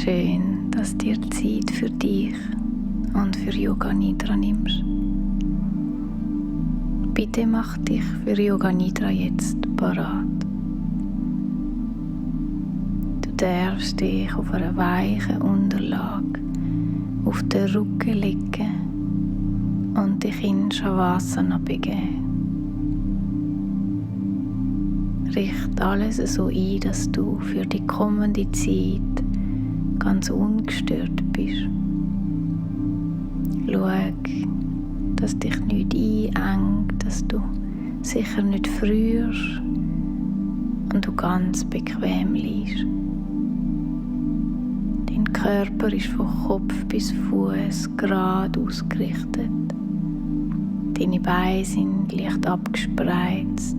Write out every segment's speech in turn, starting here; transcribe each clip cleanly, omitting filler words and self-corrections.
Schön, dass du dir Zeit für dich und für Yoga Nidra nimmst. Bitte mach dich für Yoga Nidra jetzt parat. Du darfst dich auf einer weichen Unterlage auf den Rücken legen und dich in Shavasana begeben. Richte alles so ein, dass du für die kommende Zeit ganz ungestört bist. Schau, dass dich nicht einengt, dass du sicher nicht frierst und du ganz bequem liegst. Dein Körper ist von Kopf bis Fuß gerade ausgerichtet. Deine Beine sind leicht abgespreizt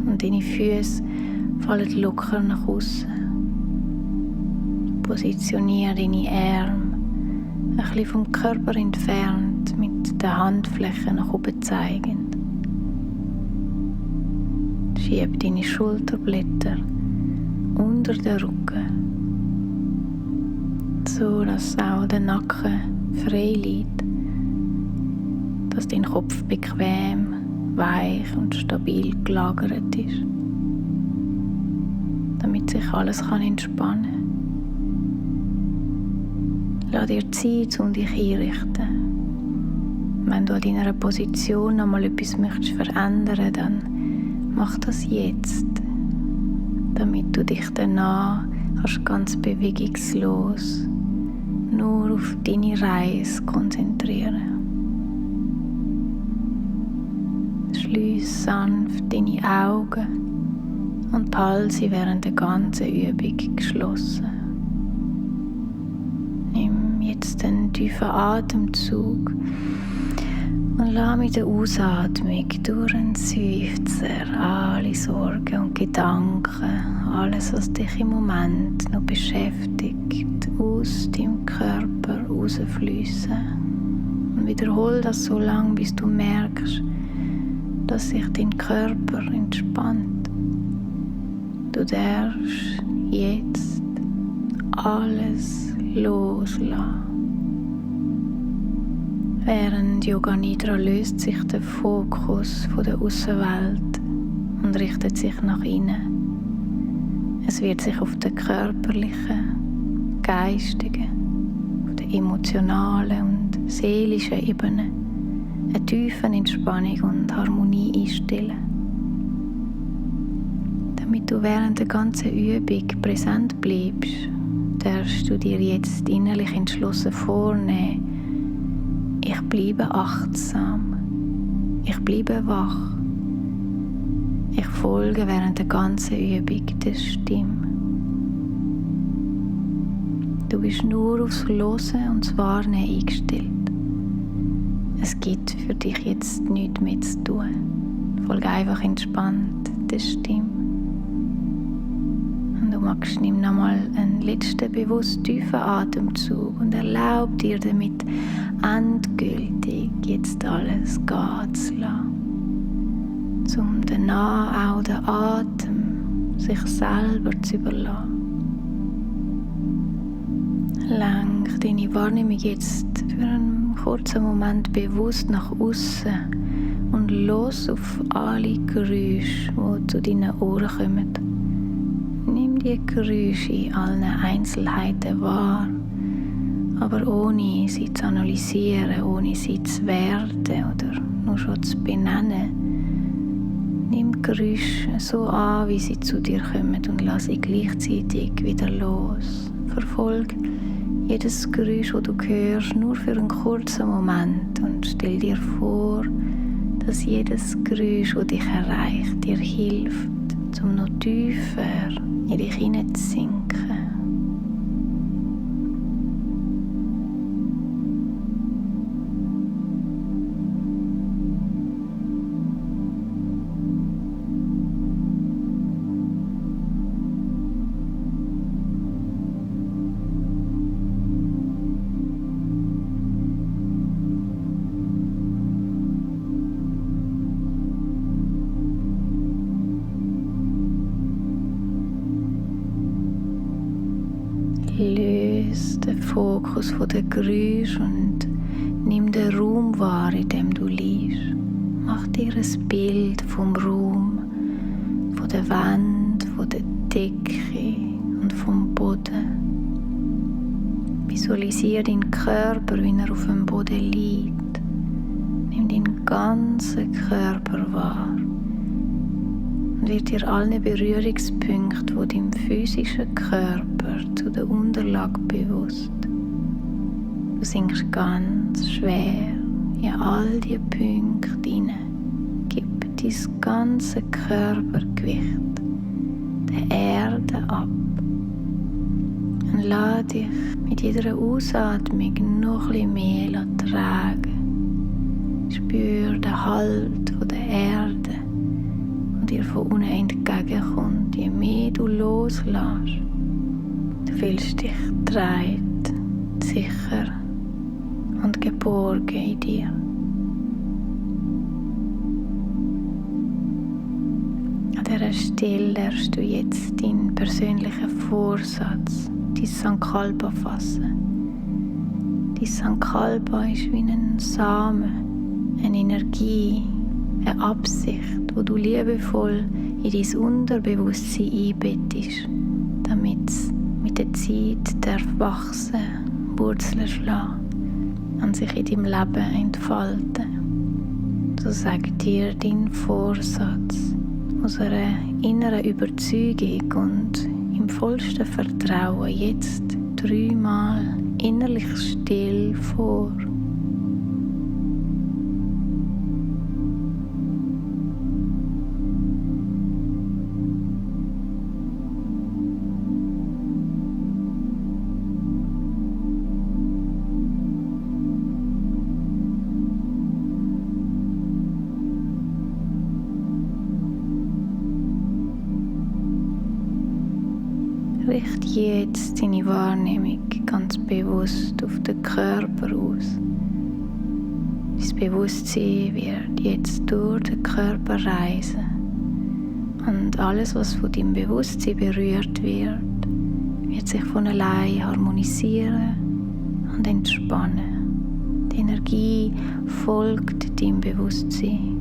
und deine Füße fallen locker nach außen. Positioniere deine Arme ein bisschen vom Körper entfernt, mit den Handflächen nach oben zeigend. Schiebe deine Schulterblätter unter den Rücken, so dass auch der Nacken frei liegt, dass dein Kopf bequem, weich und stabil gelagert ist, damit sich alles entspannen kann. Lass dir Zeit, um dich einrichten. Wenn du an deiner Position noch mal etwas möchtest verändern, dann mach das jetzt, damit du dich danach ganz bewegungslos nur auf deine Reise konzentrieren. Schließ sanft deine Augen und behalte sie während der ganzen Übung geschlossen. Jetzt einen tiefen Atemzug und lass mit der Ausatmung durch einen Seufzer alle Sorgen und Gedanken, alles, was dich im Moment noch beschäftigt, aus deinem Körper rausfließen. Und wiederhole das so lange, bis du merkst, dass sich dein Körper entspannt. Du darfst jetzt alles loslassen. Während Yoga Nidra löst sich der Fokus von der Aussenwelt und richtet sich nach innen. Es wird sich auf der körperlichen, geistigen, auf der emotionalen und seelischen Ebene eine tiefe Entspannung und Harmonie einstellen. Damit du während der ganzen Übung präsent bleibst, darfst du dir jetzt innerlich entschlossen vornehmen: Ich bleibe achtsam, ich bleibe wach, ich folge während der ganzen Übung der Stimme. Du bist nur aufs Hören und das Wahrnehmen eingestellt. Es gibt für dich jetzt nichts mehr zu tun. Folge einfach entspannt der Stimme. Nimm nochmal einen letzten bewusst tiefen Atemzug und erlaub dir damit endgültig jetzt alles gehen zu lassen. Um danach auch den Atem sich selber zu überlassen. Lenk deine Wahrnehmung jetzt für einen kurzen Moment bewusst nach außen und los auf alle Geräusche, die zu deinen Ohren kommen. Nimm die Geräusche in allen Einzelheiten wahr, aber ohne sie zu analysieren, ohne sie zu werten oder nur schon zu benennen. Nimm die Geräusche so an, wie sie zu dir kommen und lass sie gleichzeitig wieder los. Verfolge jedes Geräusch, das du hörst, nur für einen kurzen Moment und stell dir vor, dass jedes Geräusch, das dich erreicht, dir hilft, um noch tiefer in dich hineinzusinken. löse den Fokus von den Geräuschen und nimm den Raum wahr, in dem du liegst. Mach dir ein Bild vom Raum, von der Wand, von der Decke und vom Boden. Visualisiere deinen Körper, wie er auf dem Boden liegt. Nimm deinen ganzen Körper wahr und wird dir alle Berührungspunkte von deinem physischen Körper zu der Unterlage bewusst. Du sinkst ganz schwer in all die Punkte hinein. Gib dein ganze Körpergewicht der Erde ab und lass dich mit jeder Ausatmung noch ein bisschen mehr tragen. Spür den Halt von der Erde und dir von unten entgegenkommt. Je mehr du loslässt, du fühlst dich getragen, sicher und geborgen in dir. An dieser Stelle darfst du jetzt deinen persönlichen Vorsatz, dein Sankalpa fassen. Dein Sankalpa ist wie ein Samen, eine Energie, eine Absicht, die du liebevoll in dein Unterbewusstsein einbettest, damit es mit der Zeit darf wachsen, Wurzeln schlagen und sich in deinem Leben entfalten. So sagt dir dein Vorsatz aus einer inneren Überzeugung und im vollsten Vertrauen jetzt 3-mal innerlich still vor. Richte jetzt deine Wahrnehmung ganz bewusst auf den Körper aus. Dein Bewusstsein wird jetzt durch den Körper reisen. Und alles, was von deinem Bewusstsein berührt wird, wird sich von allein harmonisieren und entspannen. Die Energie folgt deinem Bewusstsein.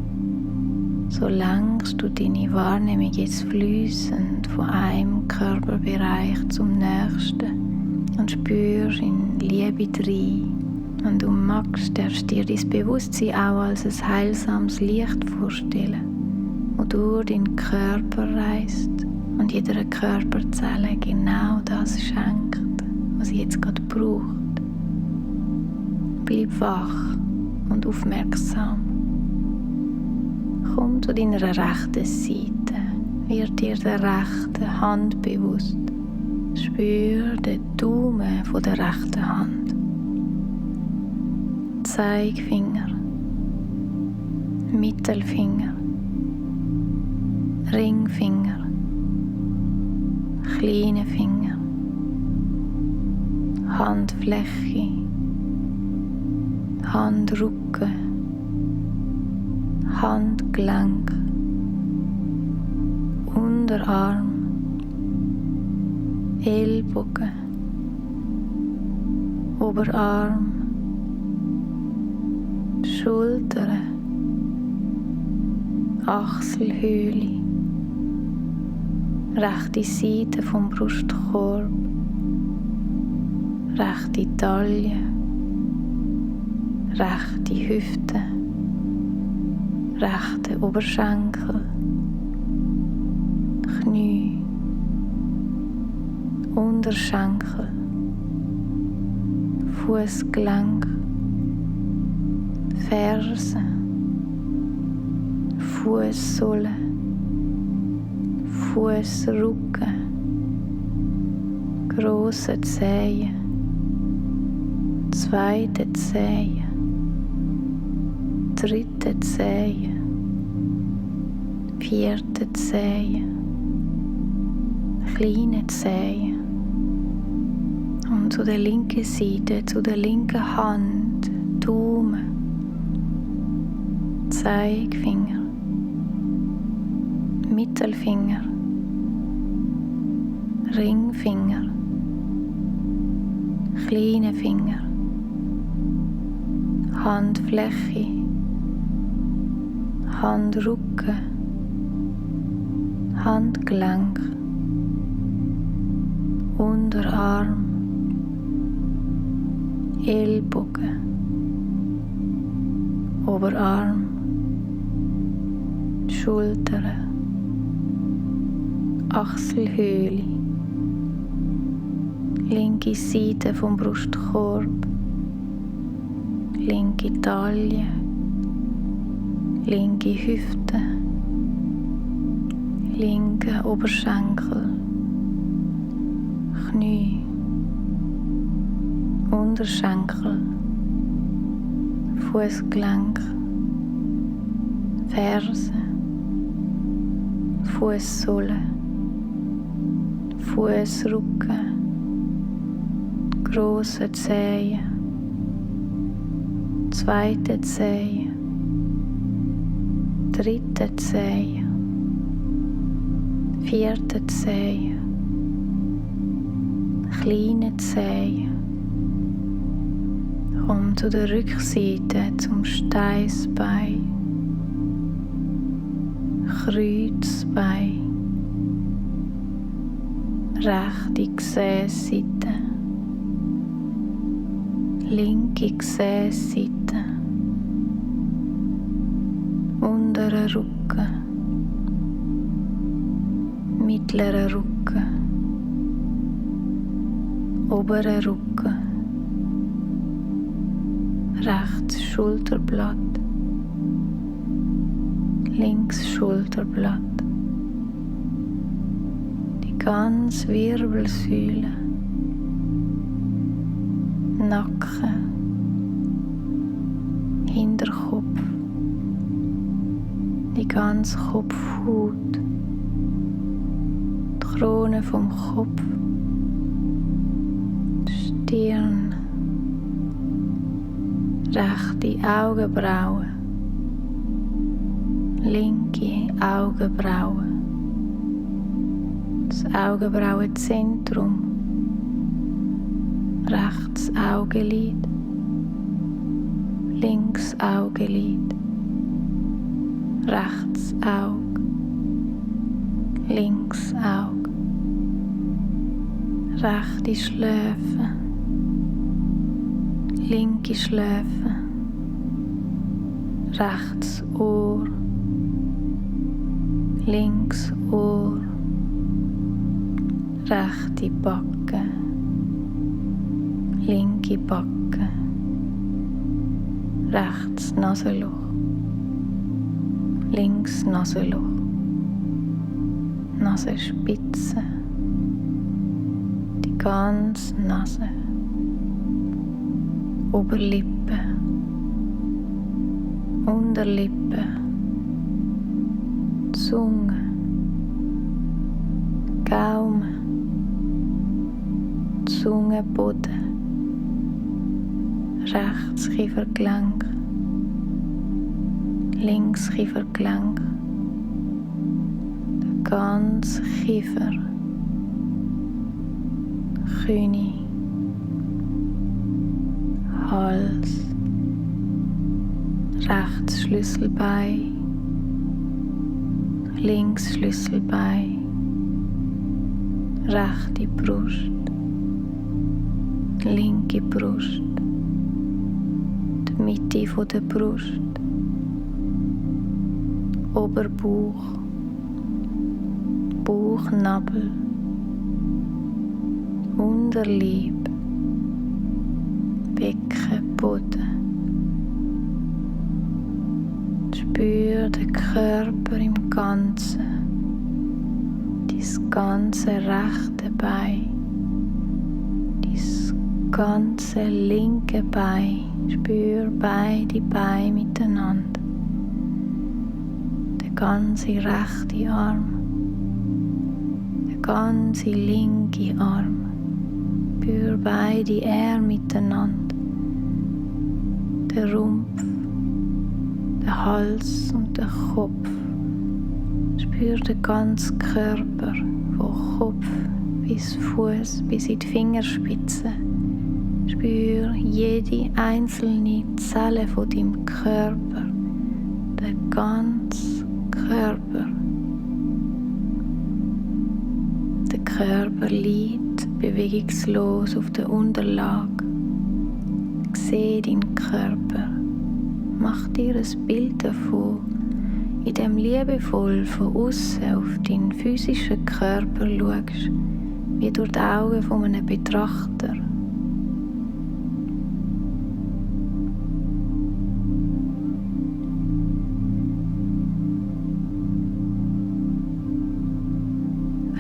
So lenkst du deine Wahrnehmung jetzt fließend von einem Körperbereich zum nächsten und spürst in Liebe rein. Wenn du magst, darfst du dir dein Bewusstsein auch als ein heilsames Licht vorstellen, das durch deinen Körper reist und jeder Körperzelle genau das schenkt, was sie jetzt gerade braucht. Bleib wach und aufmerksam. Komm zu deiner rechten Seite, wird dir der rechten Hand bewusst. Spür den Daumen von der rechten Hand. Zeigefinger, Mittelfinger, Ringfinger, kleine Finger, Handfläche, Handrücken, Handgelenk, Unterarm, Ellbogen, Oberarm, Schultern, Achselhöhle, rechte Seite vom Brustkorb, rechte Taille, rechte Hüfte, rechte Oberschenkel, Knie, Unterschenkel, Fußgelenk, Fersen, Fußsohle, Fußrücken, grosse Zehen, zweite Zehen, dritte Zehe, vierte Zehe, kleine Zehe und zu der linken Seite, zu der linken Hand, Daumen, Zeigefinger, Mittelfinger, Ringfinger, kleine Finger, Handfläche, Handrücken, Handgelenk, Unterarm, Ellbogen, Oberarm, Schultern, Achselhöhle, linke Seite vom Brustkorb, linke Taille, linke Hüfte, linke Oberschenkel, Knie, Unterschenkel, Fußgelenk, Ferse, Fußsohle, Fußrücken, grosse Zehen, zweite Zehe, dritte Zehe, vierte Zehe, kleine Zehe. Komm zu der Rückseite zum Steißbein, Kreuzbein, rechte Gesäßseite, linke Gesäßseite, unterer Rücken, mittlerer Rücken, oberer Rücken, rechts Schulterblatt, links Schulterblatt, die ganze Wirbelsäule, Nacken, Hinterkopf, die ganze Kopfhaut, die Krone vom Kopf, die Stirn, rechte Augenbrauen, linke Augenbrauen, das Augenbrauenzentrum, rechts Augenlid, links Augenlid, rechts Auge, links Auge, rechte Schläfe, linke Schläfe, rechts Ohr, links Ohr, rechte Backe, linke Backe, rechts Nasenloch, links Nasenloch, Nasenspitze, die ganze Nase, Oberlippe, Unterlippe, Zunge, Gaumen, Zungenboden, rechts Kiefergelenk, links Kiefergelenk, der ganze Kiefer, Knie, Hals, rechts Schlüsselbein, links Schlüsselbein, rechte Brust, linke Brust, die Mitte von der Brust, Oberbauch, Bauchnabel, Unterleib, Beckenboden. Spür den Körper im Ganzen, dein ganze rechte Bein, dein ganze linke Bein. Spür beide Beine miteinander. Der ganze rechte Arm, der ganze linke Arm. Spür beide Arme miteinander. Der Rumpf, der Hals und der Kopf. Spür den ganzen Körper, von Kopf bis Fuß, bis in die Fingerspitzen, jede einzelne Zelle von deinem Körper, der ganze Körper. Der Körper liegt bewegungslos auf der Unterlage. Sieh deinen Körper. Mach dir ein Bild davon, in dem liebevoll von außen auf deinen physischen Körper schaust, wie durch die Augen von einem Betrachter.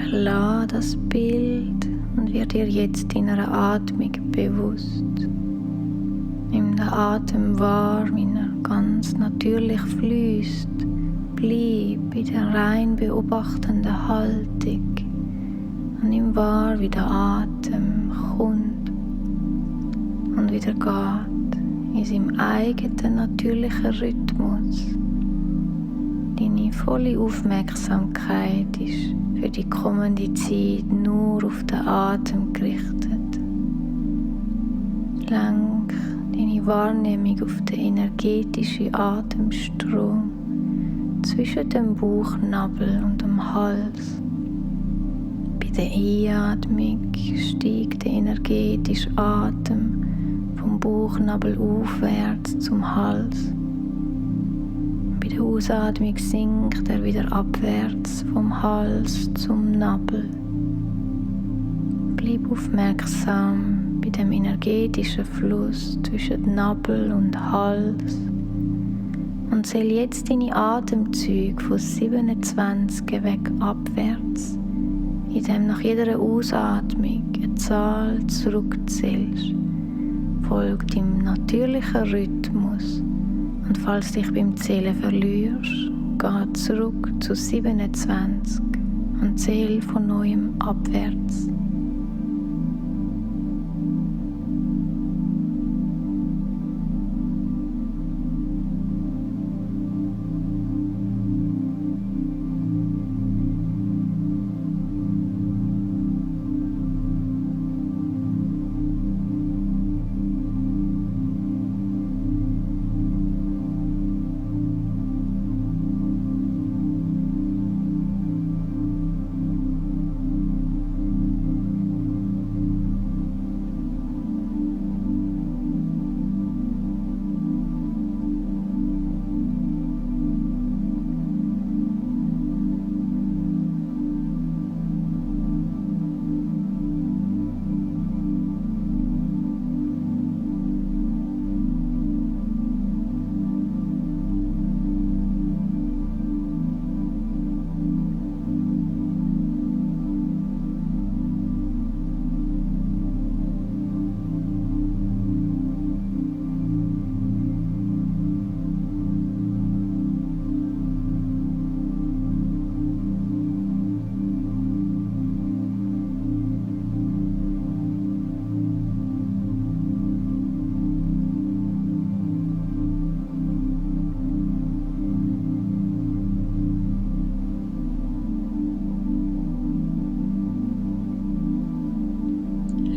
Verlass das Bild und wird dir jetzt deiner Atmung bewusst. Nimm den Atem wahr, wie er ganz natürlich fließt. Bleib in der rein beobachtenden Haltung und nimm wahr, wie der Atem kommt und wieder geht in seinem eigenen natürlichen Rhythmus. Deine volle Aufmerksamkeit ist für die kommende Zeit nur auf den Atem gerichtet. Lenk deine Wahrnehmung auf den energetischen Atemstrom zwischen dem Bauchnabel und dem Hals. Bei der Einatmung steigt der energetische Atem vom Bauchnabel aufwärts zum Hals. Bei der Ausatmung sinkt er wieder abwärts vom Hals zum Nabel. Bleib aufmerksam bei dem energetischen Fluss zwischen Nabel und Hals und zähl jetzt deine Atemzüge von 27 weg abwärts, indem nach jeder Ausatmung eine Zahl zurückzählst. Folg deinem natürlichen Rhythmus und falls dich beim Zählen verlierst, geh zurück zu 27 und zähl von neuem abwärts.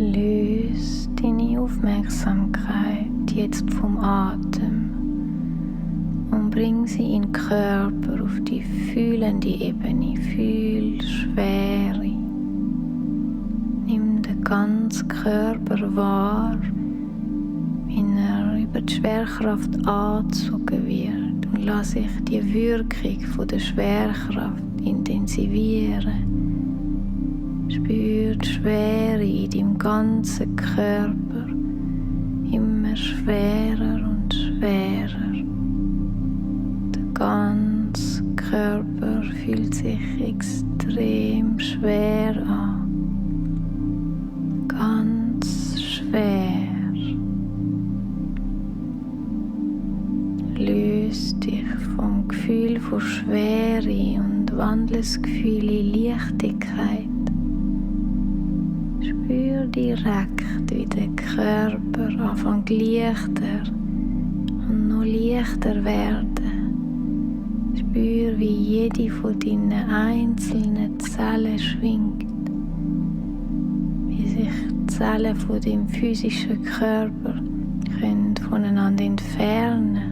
Löse deine Aufmerksamkeit jetzt vom Atem und bring sie in den Körper auf die fühlende Ebene. Fühl Schwere. Nimm den ganzen Körper wahr, wie er über die Schwerkraft angezogen wird und lass sich die Wirkung von der Schwerkraft intensivieren. Spür die Schwere in deinem ganzen Körper, immer schwerer und schwerer. Der ganze Körper fühlt sich extrem schwer an, ganz schwer. Löse dich vom Gefühl von Schwere und wandle das Gefühl in Leichtigkeit. Spür direkt, wie der Körper anfängt leichter und noch leichter werden. Spür, wie jede von deinen einzelnen Zellen schwingt, wie sich die Zellen von deinem physischen Körper können voneinander entfernen,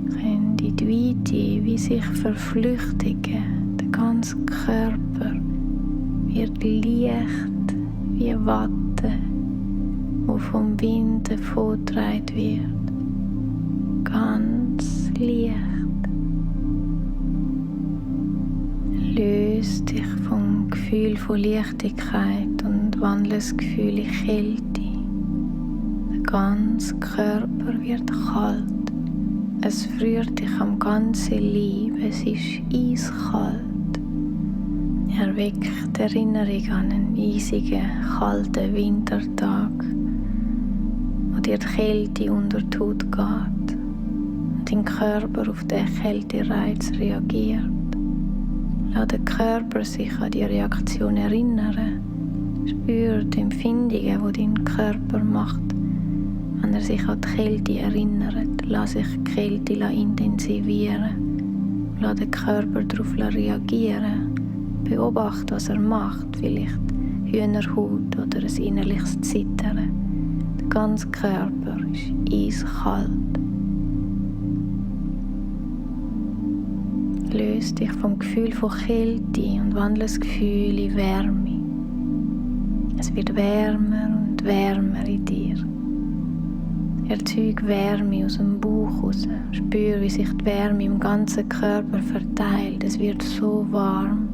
können in die Weite wie sich verflüchtigen. Der ganze Körper wird leicht wie Watte, wo vom Wind davongetragen wird. Ganz leicht. Löse dich vom Gefühl von Leichtigkeit und wandle das Gefühl in Kälte. Der ganze Körper wird kalt. Es friert dich am ganzen Leib. Es ist eiskalt. Erweckt die Erinnerung an einen eisigen, kalten Wintertag, wo dir die Kälte unter die Haut geht und dein Körper auf den Kältereiz reagiert. Lass den Körper sich an die Reaktion erinnern. Spür die Empfindungen, die dein Körper macht, wenn er sich an die Kälte erinnert. Lass sich die Kälte intensivieren. Lass den Körper darauf reagieren. Beobachte, was er macht, vielleicht Hühnerhaut oder ein innerliches Zittern. Der ganze Körper ist eiskalt. Löse dich vom Gefühl von Kälte und wandle das Gefühl in Wärme. Es wird wärmer und wärmer in dir. Erzeuge Wärme aus dem Bauch raus. Spüre, wie sich die Wärme im ganzen Körper verteilt. Es wird so warm,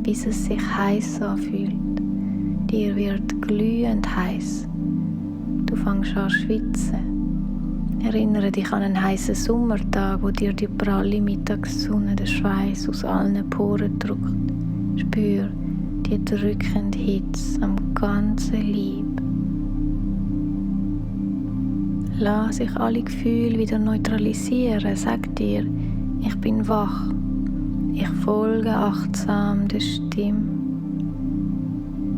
bis es sich heiß anfühlt. Dir wird glühend heiß. Du fängst an zu schwitzen. Erinnere dich an einen heißen Sommertag, wo dir die pralle Mittagssonne den Schweiß aus allen Poren drückt. Spür die drückende Hitze am ganzen Leib. Lass sich alle Gefühle wieder neutralisieren. Sag dir, ich bin wach. Ich folge achtsam der Stimme.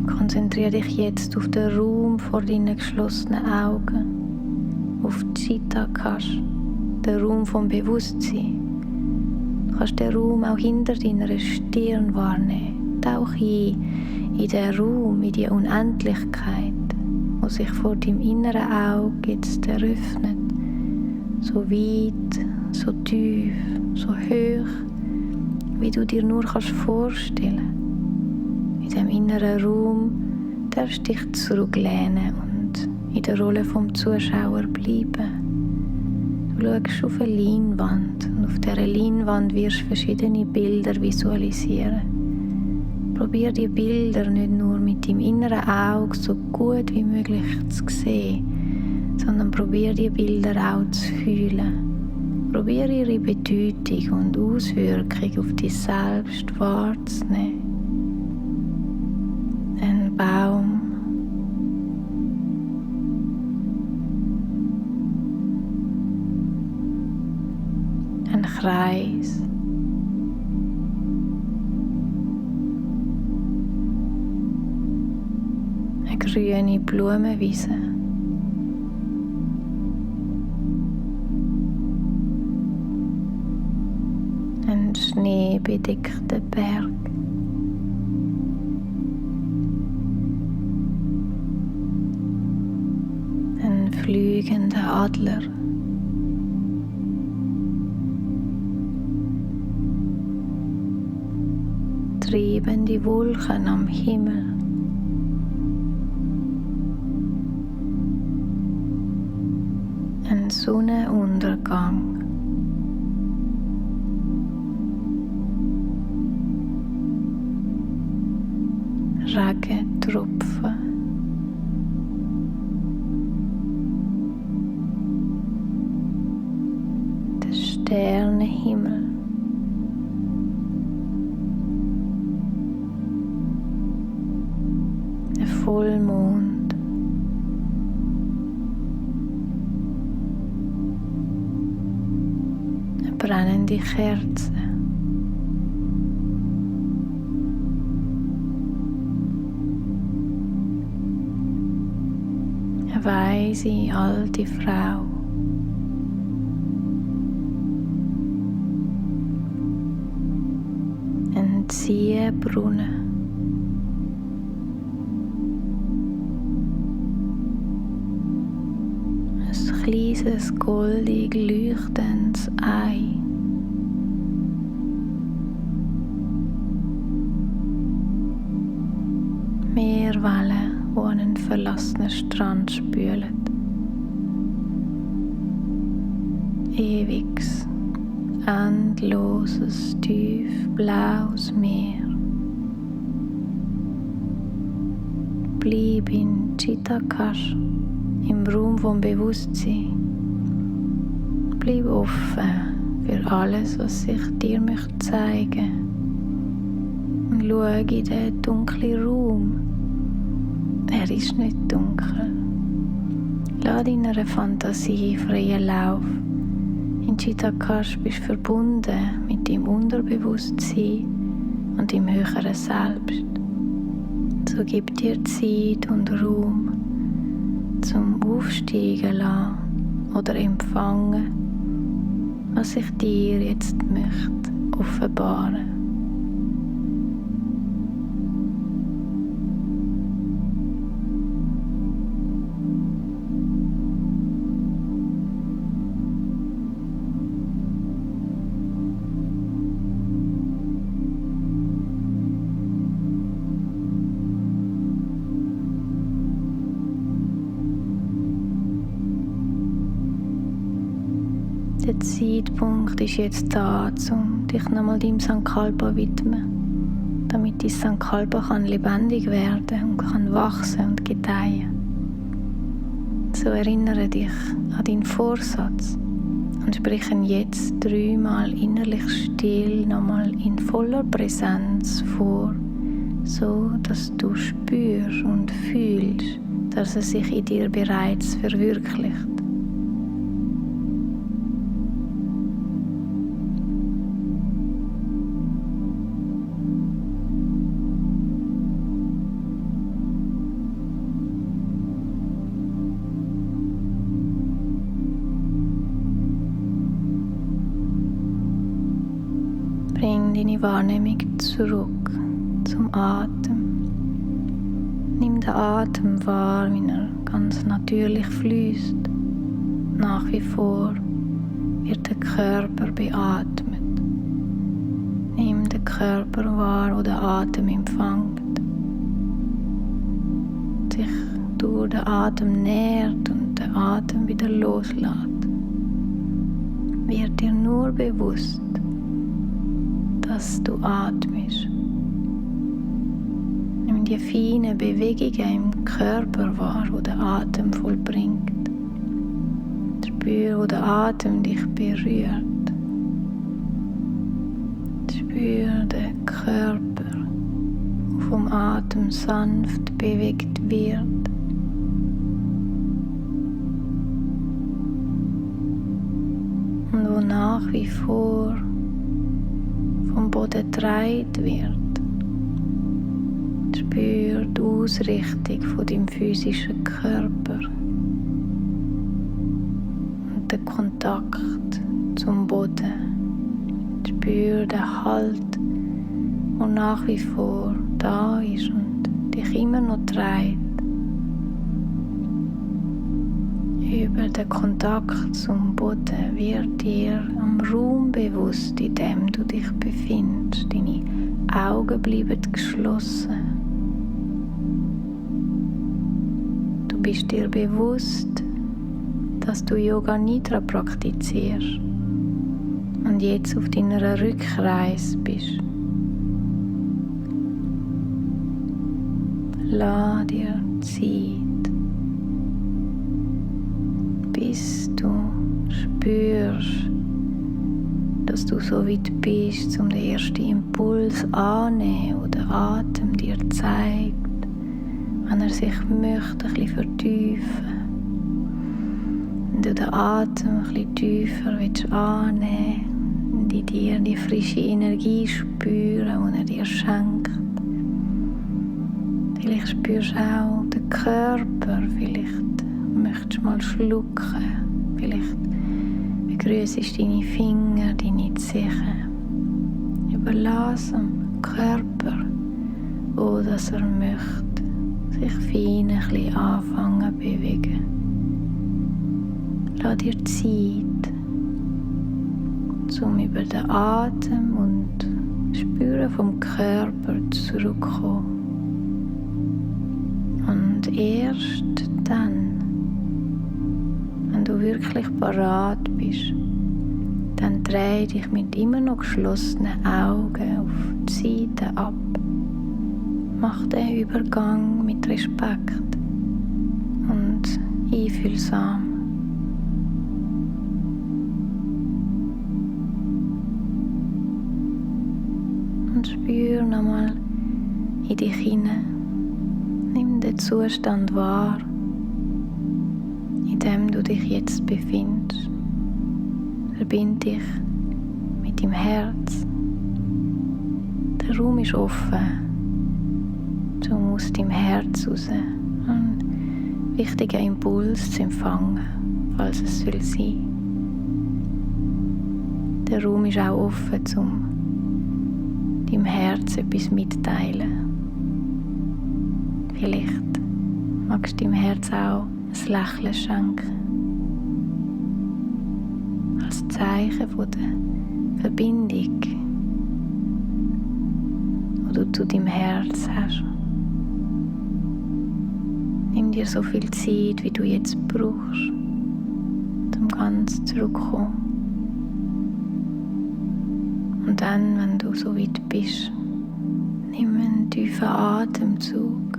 Konzentriere dich jetzt auf den Raum vor deinen geschlossenen Augen. Auf die Chitta-Akasha, den Raum vom Bewusstsein. Du kannst den Raum auch hinter deiner Stirn wahrnehmen. Tauch ein in den Raum, in die Unendlichkeit, wo sich vor deinem inneren Auge jetzt eröffnet. So weit, so tief, so hoch, wie du dir nur vorstellen kannst. In diesem inneren Raum darfst du dich zurücklehnen und in der Rolle vom Zuschauer bleiben. Du schaust auf eine Leinwand und auf dieser Leinwand wirst du verschiedene Bilder visualisieren. Probier die Bilder nicht nur mit deinem inneren Auge so gut wie möglich zu sehen, sondern probier die Bilder auch zu fühlen. Probier ihre Bedeutung und Auswirkung auf dich selbst wahrzunehmen. Ein Baum, ein Kreis, eine grüne Blumenwiese, ein schneebedeckter Berg, ein fliegender Adler, triebende Wolken am Himmel, ein Sonnenuntergang, Regentropfen, der Sternenhimmel, der Vollmond, eine brennende Kerze, eine weise alte Frau, ein Ziehbrunnen, ein kleines, goldig leuchtendes Ei. Meerwellen, die an einen verlassenen Strand spülen. Ewiges, endloses, tiefblaues Meer. Bleib in Chittakash, im Raum vom Bewusstsein. Bleib offen für alles, was sich dir möchte zeigen. Und schau in den dunklen Raum. Er ist nicht dunkel. Lass deiner Fantasie freien Lauf. In Chittakash bist du verbunden mit deinem Unterbewusstsein und deinem höheren Selbst. So gib dir Zeit und Raum zum Aufsteigen lassen oder empfangen, was ich dir jetzt möchte offenbaren. Der Zeitpunkt ist jetzt da, um dich nochmal deinem Sankalpa zu widmen, damit dein Sankalpa kann lebendig werden und kann wachsen und gedeihen. So erinnere dich an deinen Vorsatz und sprich ihn jetzt 3-mal innerlich still nochmal in voller Präsenz vor, so dass du spürst und fühlst, dass er sich in dir bereits verwirklicht. Bring deine Wahrnehmung zurück zum Atem. Nimm den Atem wahr, wie er ganz natürlich fließt. Nach wie vor wird der Körper beatmet. Nimm den Körper wahr, der den Atem empfängt. Sich durch den Atem nährt und den Atem wieder loslässt. Wird dir nur bewusst, dass du atmest. Nimm die feinen Bewegungen im Körper wahr, wo der Atem vollbringt. Spür, wo der Atem dich berührt. Spür den Körper, der vom Atem sanft bewegt wird. Und wo nach wie vor vom Boden getragen wird. Spür die Ausrichtung von deinem physischen Körper und den Kontakt zum Boden. Spür den Halt, der nach wie vor da ist und dich immer noch trägt. Über den Kontakt zum Boden wird dir am Raum bewusst, in dem du dich befindest. Deine Augen bleiben geschlossen. Du bist dir bewusst, dass du Yoga Nidra praktizierst und jetzt auf deiner Rückreise bist. Lass dir Zeit, bis du spürst, dass du so weit bist, um den ersten Impuls anzunehmen, den der Atem dir zeigt, wenn er sich möchte, ein bisschen vertiefen. Wenn du den Atem ein bisschen tiefer annehmen willst und in dir die frische Energie spüren, die er dir schenkt. Vielleicht spürst du auch den Körper, vielleicht möchtest du mal schlucken, vielleicht begrüßt deine Finger, deine Zehen. Überlass dem Körper, wo das er möchte, sich fein ein bisschen anfangen zu bewegen. Lass dir Zeit, um über den Atem und Spüren vom Körper zurückzukommen. Und erst dann, wenn du wirklich parat bist, dann dreh dich mit immer noch geschlossenen Augen auf die Seite ab. Mach den Übergang mit Respekt und einfühlsam. Und spür nochmal in dich hinein. Nimm den Zustand wahr, in dem du dich jetzt befindest. Verbind dich mit deinem Herz. Der Raum ist offen. Du musst deinem Herz raus einen wichtigen Impuls zu empfangen, falls es soll sein. Der Raum ist auch offen, um deinem Herz etwas mitteilen. Vielleicht magst du deinem Herz auch ein Lächeln schenken. Als Zeichen von der Verbindung, die du zu deinem Herz hast. Nimm dir so viel Zeit, wie du jetzt brauchst, um ganz zurückzukommen. Und dann, wenn du so weit bist, nimm einen tiefen Atemzug.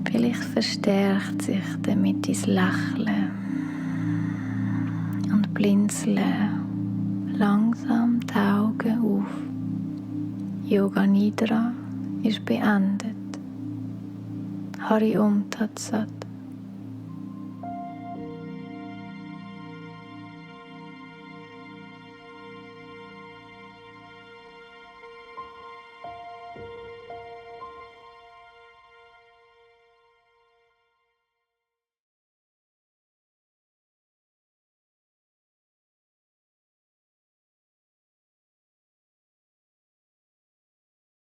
Vielleicht verstärkt sich damit dein Lächeln und Blinzeln langsam die Augen auf. Yoga Nidra ist beendet. Hari Om Tat Sat.